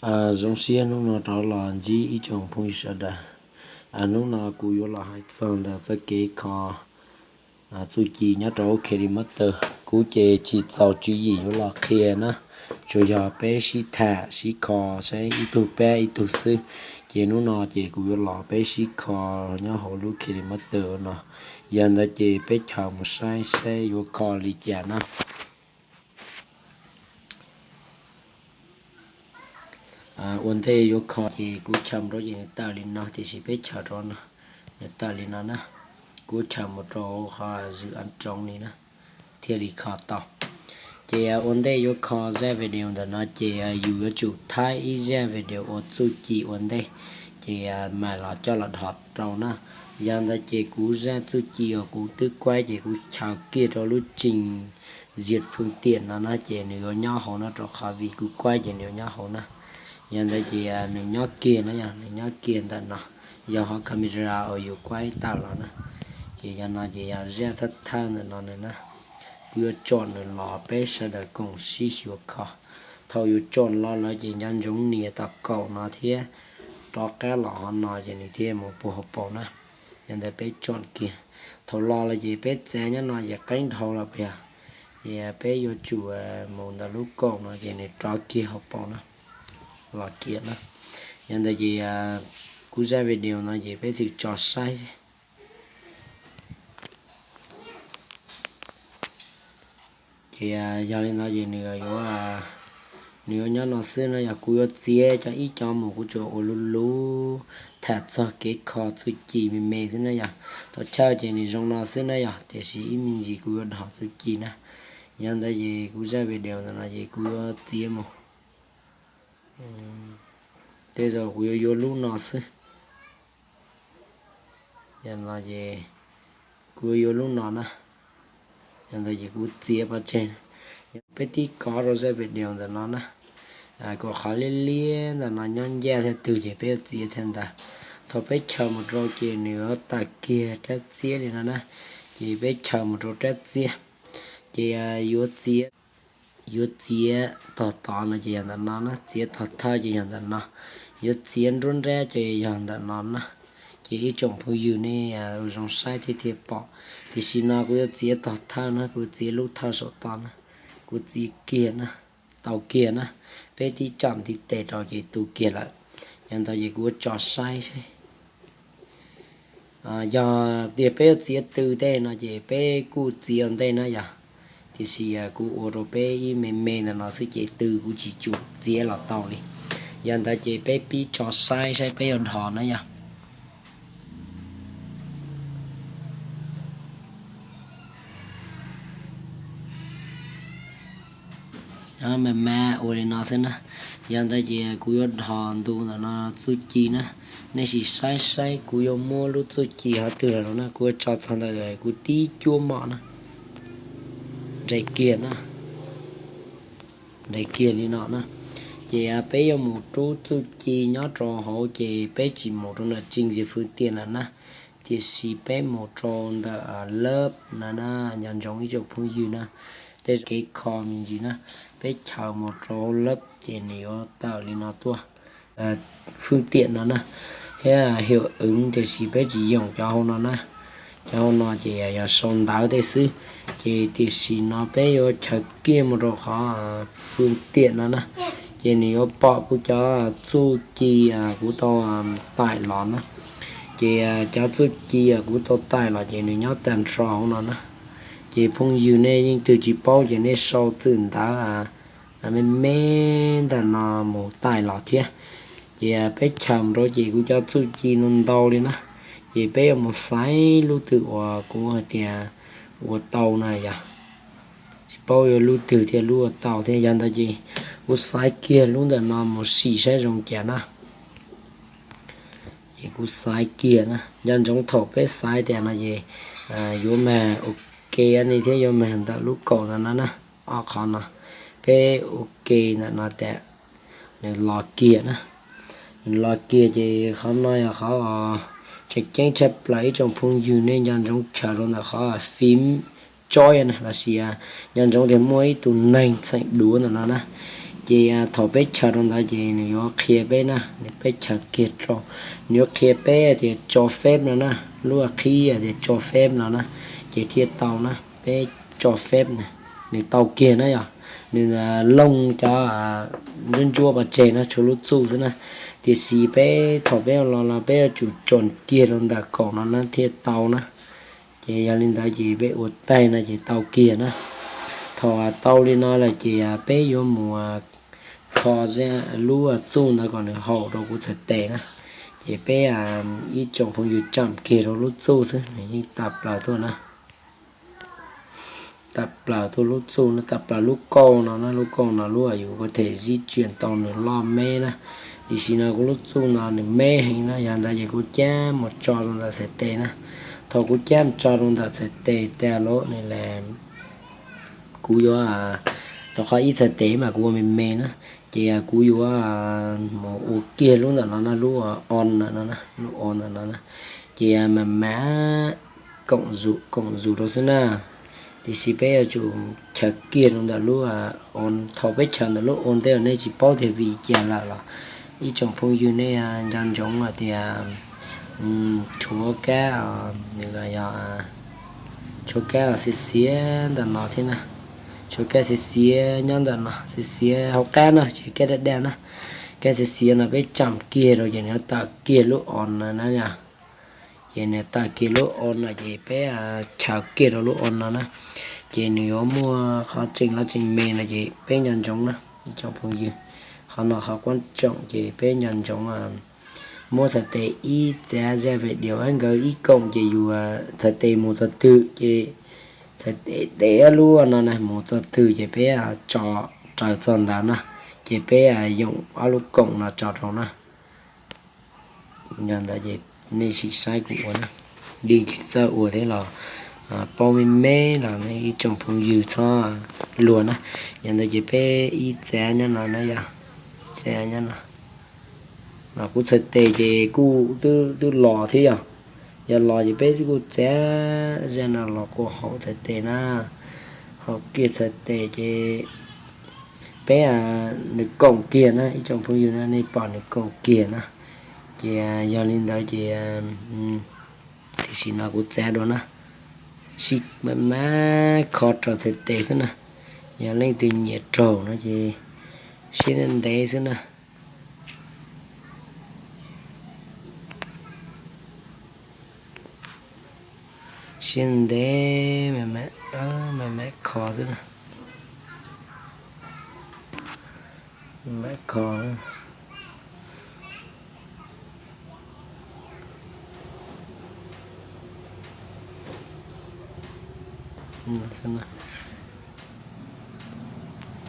Zoo siab hnub no rov los ntsib ib tsoom phooj ywg sawv daws. Hnub no kuv yuav los hais txog ntawm txoj kev kho txuj ci nyob rau hauv KineMaster. Kuv ces tsis txaus tswv yim yuav los qhia na, tsuas yog peb sib tham sib kho saib ib tug pab ib tug xwb. Ces hnub no ces kuv yuav los peb sib kho nyob hauv lub KineMaster no. Yog ntawd ces peb chaws mus saib saib yuav kho li cas na. Ua ntej yuav kho ces kuv chaws mus rau ces nws tawm li no, tiam sis peb chaws rau no, nws tawm li no na. Kuv chaws mus rau qhov zwm av roov li na, thiaj li kho tau. Ces ua ntej yuav kho zaj video ntawm no ces yus yuav tsum thaij ib zaj video ua txuj ci ua ntej, ces mam los coj los dhos rau na. Yog ntawd ces kuv zaj txuj ci uas kuv twb kuaib ces kuv chaws kiag rau lub tsing ziv fwj tiam no na, ces nws yuav nyob hauv no rau qhov vim kuv kuaib ces nws yuav nyob hauv na. Yog ntawd ces nws nyob kiag na, yog nws nyob kiag ntawm no, yog qhov camera uas yus kuaib tawm los na. Ces yog no ces yog zaj thawj thawj ntawm no nws na. Kuv yuav tsom nws los peb sawv daws koom sib xyuas kho. Thaum yus tsom los lawm ces nco ntsoov nias tom kaum no thiab rov qab los hov no ces nws thiaj mus puag hauv paus na. Yog ntawd peb tsom kiag. Thaum los lawm ces peb txav nyob no ces qeeb dhau lawm puas yog? Ces peb yuav tsum mus ntawm lub kaum no ces nws rov kiag hauv paus na, los kiag na. Yog ntawd ces kuv zaj video no ces peb thiaj tso saib. Ces yog li no ces nws yuav, nws yuav nyob no xwb no, yog kuv yuav txiav cov ib co mus, kuv tsuas ua luv luv tham txog kev kho txuj ci me me xwb na yog. Thaum chaw ces nws zoo no xwb na yog, tiam sis ib me ntsis kuv yuav dhos txuj ci na. Yog ntawd ces kuv zaj video ntawm no ces kuv yuav txiav mus, tej zaum kuv yuav yuav lub no xwb. Yog no ces kuv yuav yuav lub no na. Yog ntawd ces kuv txiav pov tseg. Peb tib kov rau zaj video ntawm no na, kom qhov liab liab ntawm no nyob ncaj thiab twg ces peb yuav txiav thiab ntawd. Thaum peb chaws mus rau ces nws yuav tawm kiag rab txiab li no na, ces peb chaws mus rau rab txiab. Ces yuav txiav, yuav txiav tog tod no ces yog ntawm no na, txiav tog thawj ces yog ntawm no, yuav txiav nruab nrab ces yog ntawm no na. Ces ib tsoom phooj ywg nej ua zoo saib thiaj thiaj pom. Tiam sis no kuv yuav txiav tog thawj na, kuv txiav lub thawj saum tod na, kuv txiav kiag na, tau kiag na. Peb tib tsom ntiv tes rau ces tu kiag lawm. Yog ntawd ces kuv yuav tso saib saib. Yog tias peb yuav txiav tw tej no ces peb kuj txiav ua ntej na yog, tiam sis kuv ua rau peb ib me me ntawm no xwb ces tw kuv tsis tshua txiav los tau li. Yog ntawd ces peb pib tso saib saib peb yuav dhos na yog. Me me ua li no xwb na. Yog ntawd ces kuv yuav dhos ntu ntawm no txuj ci na. Nej sim saib saib kuv yuav muab lub txuj ci hov twg los na, kuv yuav tso txog ntawm kuv tib cuab mom na. Nres kiag na, nres kiag li no na. Ces peb yuav mus rub txuj ci nyob rau hauv ces peb tsis mus rau ntawm tsing ziv fwj tiam lawm na, tiam sis peb mus rau ntawm lab no na, nco ntsoov ib tsoom phooj ywg na. Tej kev kho me ntsis na, peb chaws mus rau lab ces nws yuav tawm li no tuaj. Fwj tiam no na, thiab hiav wv, tiam sis peb tsis yoom cov hauv no na. Cov hauv no ces yog sau ntawv tej xwb. Ces tiam sis no peb yuav chaws kiag mus rau qhov fwj tiam no na, ces nws yuav pom kuv cov txuj ci kuv tau taim los na. Ces cov txuj ci kuv tau taim los ces nws nyob tag nrho hauv no na. Ces phooj ywg nej yeej twg tsis paub ces nej sau txwm ntawv me me ntawm no mus taim los thiab. Ces peb chaws mus rau ces kuv cov txuj ci no ntau li na, ces peb yuav mus xaiv lub twg uas kuv hais tias ua tau na yog. Tsis paub yuav lub twg thiaj lub ua tau thiab, yog ntawd ces kuv xaiv kiag lub ntawm no mus sim saib zoo cas na. Ces kuv xaiv kiag na, nco ntsoov thaum peb xaiv tias no ces yuav mag ua ke ne thiab yuav mag ntawm lub kaum ntawm no na, ob qhov no. Peb ua ke ntawm no tias nws los kiag na, nws los kiag ces qhov no yog qhov tseem ceeb tshaj plaws ib tsoom phooj ywg nej nco ntsoov chaws rau ntawm qhov fim tsoib na los sis nco ntsoov tias muaj ib tug neeg txheem duav ntawm no na, Ces thaum peb chaws rau ntawd ces nws yuav qhia peb na, nws peb chaws kiag rau, nws yuav qhia peb tias cho phép no na, lub qhib tias cho phép no na, ces thiaj tau na, peb cho phép na, nws tau kiag na yog, nws looj cov ntsuab ntsuab pov tseg no tshuav lub txuj xwb na. Tiam sis peb thaum peb los los peb yuav tsum tsom kiag rau ntawm kaum no na thiaj tau na. Ces yog li ntawd ces peb ua taig no ces tau kiag na. Thaum tau li no lawm ces peb yuav mus kho lub txuj ntawd kom nws haum rau kuv txhais tes na. Ces peb ib tsoom phooj ywg tsom kiag rau lub txuj xwb nws yeej tawm plaws tuaj na. Tawm plaws tuaj lub txuj no, tawm plaws lub kauj no na, lub kauj no lub yus kuv them zib tsiam tau nws loj me na. Tiam sis no kuv lub txuj no nws me heev na, yog ntawd ces kuv cab mus tso rau ntawm txhais tes na. Thaum kuv cab mus tso rau ntawm txhais tes tag lawm nws las kuv yuav rau qhov ib txhais tes mas kuv ua me me na, ces kuv yuav mus ua kiag lub ntawm no na, lub on ntawm no, lub on ntawm no na, ces mam mam koom zus koom zus rau xwb na. Tiam sis peb yuav tsum chaws kiag rau ntawm lub on, thaum peb chaws ntawm lub on ntej nej tsis paub tias vim cas lawm los ib tsoom phooj ywg nej nco ntsoov hais tias tshuav kab, nws yog tshuav kab xiav xiav ntawm no thiab na, tshuav kab xiav xiav nyob ntawm no, xiav xiav hauv qab na, tsis kab daj daj na. Kab xiav xiav no peb tsom kiag rau ces nws tawm kiag lub on no na yog. Ces nws tawm kiag lub on no ces peb chaws kiag rau lub on no na, ces nws yuav muaj qhov tseem loj tseem me no ces peb nco ntsoov na ib tsoom phooj ywg. Qhov no qhov quan trọng ces peb nco ntsoov muab txhais tes ib txav zaj video nkawd ib koom ces yus txhais tes mus txog twg ces txhais tes lub no na mus txog twg ces peb tso raws txog ntawd na, ces peb yoom ob lub koom no tso rau na. Yog ntawd ces nej sim saib kuv ua na, li tsis txawj ua thiab los paub me me los nej ib tsoom phooj ywg txhob luag na. Yog ntawd ces peb ib txav nyob no na yog, ib txav nyob no. Los kuv txhais tes ces kuj twb los thiab yog, yog los ces peb kuj txav zaj no los kuj haum txhais tes na, haum kiag txhais tes ces peb nws koom kiag na ib tsoom phooj ywg na, nej pom nws koom kiag na. Ces yog li ntawd ces tam sim no kuv txav dua na, sib maj maj kho raws txhais tes xwb na. Yog leej twg nyiam raug no ces siab ntev ntev xwb na. Siab ntev, maj mam kho xwb na, maj mam kho.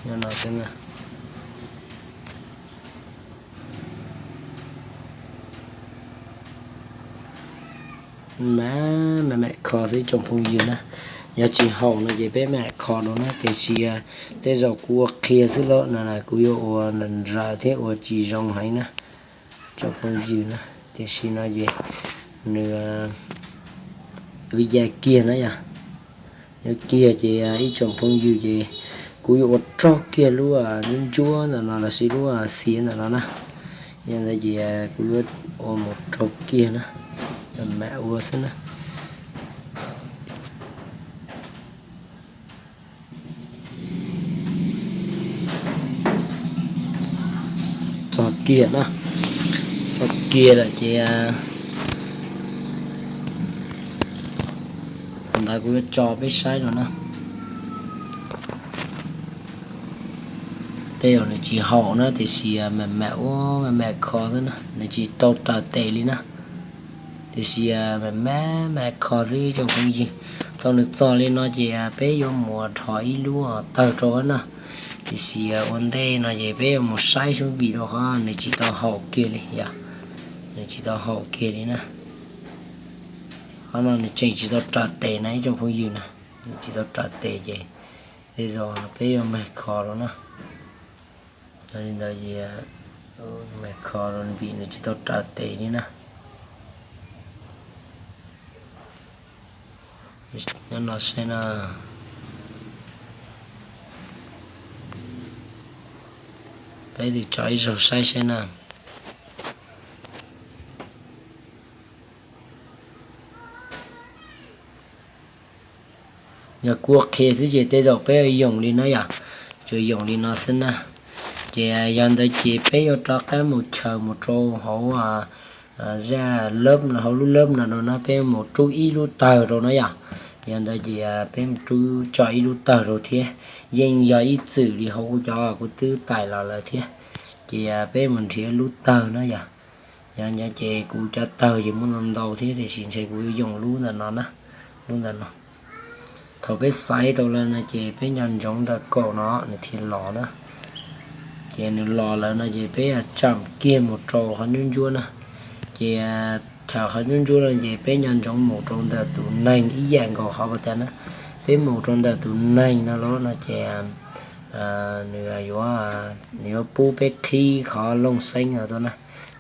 Nyob no xwb na. Maj mam kho xwb tsoom phooj ywg na. Yog tsis haum no ces peb mam kho dua na, tiam sis tej zaum kuv ua qhia xwb lawm no na, kuv yuav ua nrawm nrawm thiab ua tsis zoo heev na tsoom phooj ywg na. Tiam sis no ces nws wb ya kiag na yog, nws kiag ces ib tsoom phooj ywg ces kuv yuav ua raug kiag lub ntsuab ntawm no lossis lub xiav ntawm no na. Yog ntawd ces kuv yuav ua mus raug kiag na, mam ua xwb na. Txog kiag na, txog kiag lawm ces thaum ntawd kuv yuav tso peb saib no na. Tej zaum nws tsis haum na, tiam sis mam mam ua mam mam kho xwb na, nws tsis tau raws tes li na. Tiam sis mam mam mam kho xwb tsoom phooj ywg. Thaum nws txog li no ces peb yuav mus dhos ib lub tawg rau na. Tiam sis ua ntej no ces peb yuav mus saib sub vim rau qhov nws tsis tau haum kiag li yog, nws tsis tau haum kiag li na. Qhov no nws tseem tsis tau raws tes na ib tsoom phooj ywg na, nws tsis tau raws tes ces tej zaum peb yuav mag kho rau na. Yog li ntawd ces mag kho rau vim nws tsis tau raws tes li na. Nyob no saib na. Peb tig tso ib zaug saib saib na. Yog kuv qhia xwb ces tej zaum peb yuav yoom li no yom, tsuas yoom li no xwb na. Ces yog ntawd ces peb yuav rov qab mus chaws mus rau hauv zaj lab no, hauv lub lab no rau na, peb mus rub ib lub tawg rau na yom. Yog ntawd ces peb mus rub tso ib lub tawg rau thiab. Yeej yog ib txwm li hauv kuv cov kuv twb tais los lawm thiab. Ces peb mus nrhiav lub tawg na yom. Yog ces kuv cov tawg ces muaj ntau ntau thiab, tiam sis ntshe kuv yuav yoom lub ntawm no na, lub ntawm no. Thaum peb xaiv tau lawm no ces peb nco ntsoov ntawm kaum no nws thiaj los na. Ces nws los lawm no ces peb tsam kiag mus rau qhov ntsuab ntsuab na. Ces chaws qhov ntsuab ntsuab no ces peb nco ntsoov mus rau ntawm tus neeg ib yam nkaus qhov pas tas na. Peb mus rau ntawm tus neeg no lawm no ces nws yuav, nws yuav pub peb qhib qhov looj xeeb no tuaj na.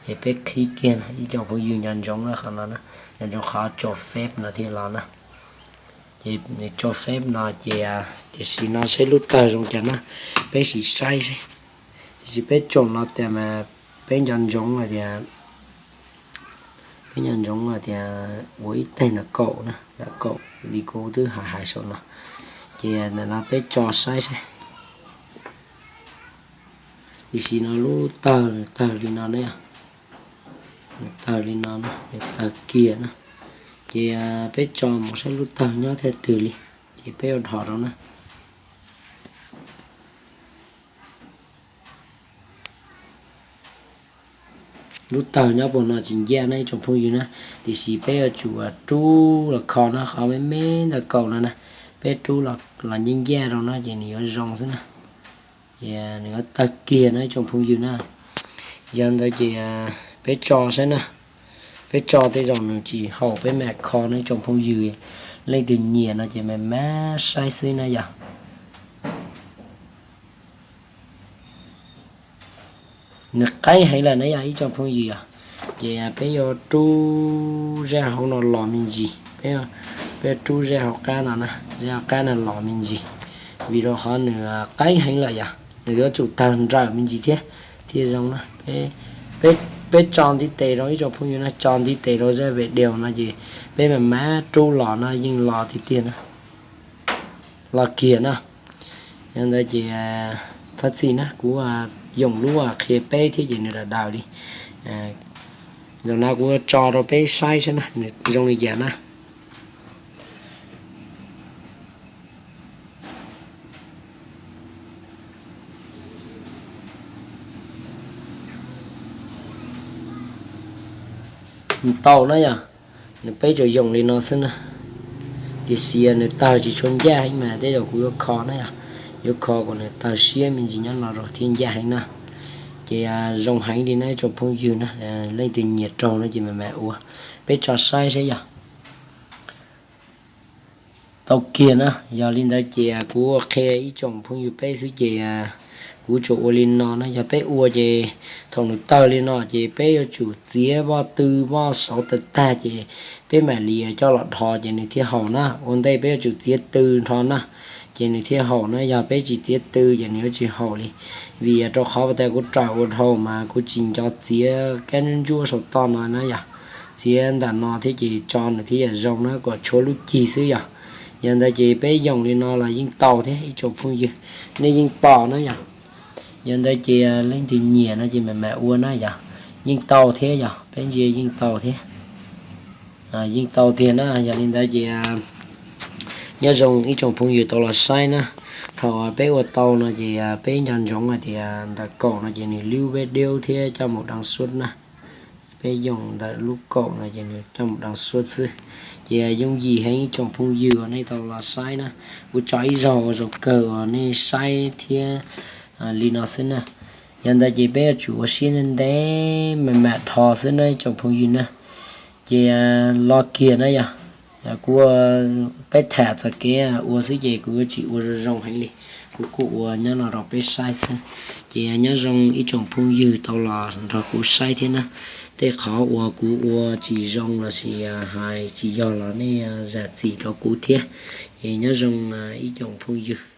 Ces peb qhib kiag na, ib tsoom phooj ywg nco ntsoov qhov no na, nco ntsoov qhov cho phép no thiaj los na. Ces nws cho phép no ces, tiam sis no saib lub tawg zoo cas na, peb sim saib seb. Tiam sis peb tsoom no tias mas peb nco ntsoov hais tias, peb nco ntsoov hais tias ua ib teg ntawm kaum na, ntawm kaum li kuv twb hais hais saum no. Ces ntawm no peb tso saib seb. Tiam sis no lub tawg nws tawg li no na, nws tawg li no na, nws tawg kiag na. Ces peb tso mus saib lub tawg nyob thaj twg li, ces peb ua dhos rau na. Lub tawg nyob puag no tsis ncaj na ib tsoom phooj ywg na, tiam sis peb yuav tsum rub los kho na, qhov me me ntawm kaum no na, peb rub los ncaj ncaj rau na ces nws yuav zoo xwb na. Nws yuav tawg kiag na ib tsoom phooj ywg na. Yog ntawd ces peb tso saib na, peb tso tej zaum nws tsis haum peb mam kho na ib tsoom phooj ywg. Leej twg nyiam no ces mam mam saib xwb na yom. Nws qeeb heev lawm na yog ib tsoom phooj ywg os. Ces peb yuav rub zaj hauv no los me ntsis, peb, peb rub zaj hauv qab no na, zaj hauv qab no los me ntsis, vim rau qhov nws qeeb heev lawm yom, nws yuav tsum tawg nrawm me ntsis thiab thiaj zoo na. Peb tso ntiv tes rau ib tsoom phooj ywg na, tso ntiv tes rau zaj video no ces peb mam mam rub los no yeej los tiag tiag na, los kiag na. Yog ntawd ces thov txim na, kuv yoom lub qhia peb thiab ces nws daws daws li. Zaum no kuv tso rau peb saib saib na nws zoo li cas na. Tau na yog, nws peb tsuas yoom li no xwb na. Tiam sis nws tawg tsis tshua ncaj heev mas tej zaum kuv yuav kho na yog, yuav kho kom nws tawg siab me ntsis nyob no rau thiaj ncaj heev na. Ces zoo heev li na ib tsoom phooj ywg na, leej twg nyiam raug no ces mam mam ua. Peb tso saib saib yog. Tau kiag na, yog li ntawd ces kuv ua qhia ib tsoom phooj ywg peb xwb ces kuv tsuas ua li no na, yog peb ua ces thaum nws tawg li no ces peb yuav tsum txiav voj tw voj saud tawg tag ces peb mam li coj los dhos ces nws thiaj haum na. Ua ntej peb yuav tsum txiav tw nrho na, ces nws thiaj haum na, yog peb tsis txiav tw ces nws yuav tsis haum li. Vim rau qhov uas tas kuv raws ua dhau mas kuv tsis nco txiav kab ntsuab ntsuab saum toj no na yog, txiav ntawm no thiab ces tso nws thiaj yam zoo na, kom tshuav lub cig xwb yog. Yog ntawd ces peb yoom li no los yeej tau thiab ib tsoom phooj ywg, nej yeej pom na yog. Yog ntawd ces leej twg nyiam no ces mam mam ua na yog, yeej tau thiab yog, peb ntsia yeej tau thiab. Yeej tau tiag na, yog li ntawd ces nyob zoo ib tsoom phooj ywg tau los saib na. Thaum peb ua tau no ces peb nco ntsoov hais tias ntawm kaum no ces nws lub veb diub thiab coj mus daj suab na. Peb yoom ntawm lub kaum no ces nws coj mus daj suab xwb. Ces yooj yim heev ib tsoom phooj ywg uas nej tau los saib na, kuv tso ib zaug ua zaum kawg uas nej saib thiab li no xwb na. Yog ntawd ces peb yuav tsum ua siab ntev ntev mam mam dhos xwb na ib tsoom phooj ywg na. Ces los kiag na yog, kuv, peb tham txog kev ua xwb ces kuv yuav tsis ua zoo zoo heev li, kuv kuj ua nyob no rau peb saib xwb. Ces nyob zoo ib tsoom phooj ywg tau los nrog kuv saib thiab na. Tej qhov uas kuv ua tsis zoo lossis hais tsis yog los nej zam txim rau kuv thiab. Ces nyob zoo ib tsoom phooj ywg.